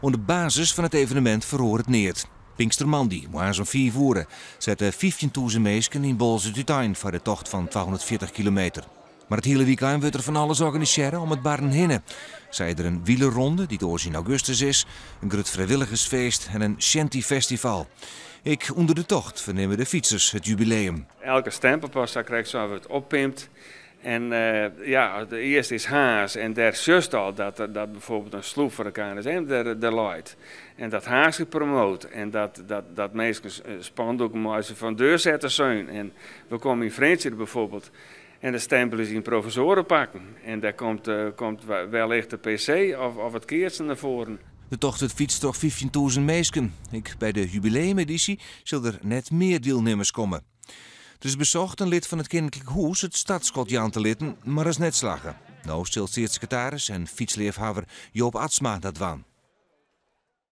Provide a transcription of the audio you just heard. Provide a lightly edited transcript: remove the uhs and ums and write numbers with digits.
Oan de basis fan it evenemint feroaret neat. Pinkstermoandei, moarns om 5 oere, sette 15.000 minsken yn Boalsert útein foar de tocht fan 240 kilometer. Mar it hiele wykein wurdt der fan alles organisearre om it barren hinne. Sa is der in wielerronde, dy't oars yn augustus is, in grut frijwilligersfeest en in shantyfestival. Ek ûnder de tocht fernimme de fytsers it jubileum. Elke stempelpas, sa krekt sa, wurdt oppimpt. En ja, de earste is Harns en dêr sjochst al dat bijvoorbeeld in sloep fan de KNSM der leit. En dat Harns gepromoot en dat minsken spandoeken meitsje fan deurzetten seun. En we komme yn Frjentsjer bijvoorbeeld en de stempel is yn professoarepakken. En dêr komt wellicht de PC of it keatsen nei foaren. De tocht wurdt fytst troch 15.000 minsken. Ek by de jubileumedysje sil der net mear dielnimmers komme. Der is besocht in lid fan it Keninklik Hûs it startskot jaan te litten, mar is net slagge. No sil steatssekretaris en fytsleafhawwer Joop Atsma dat dwaan.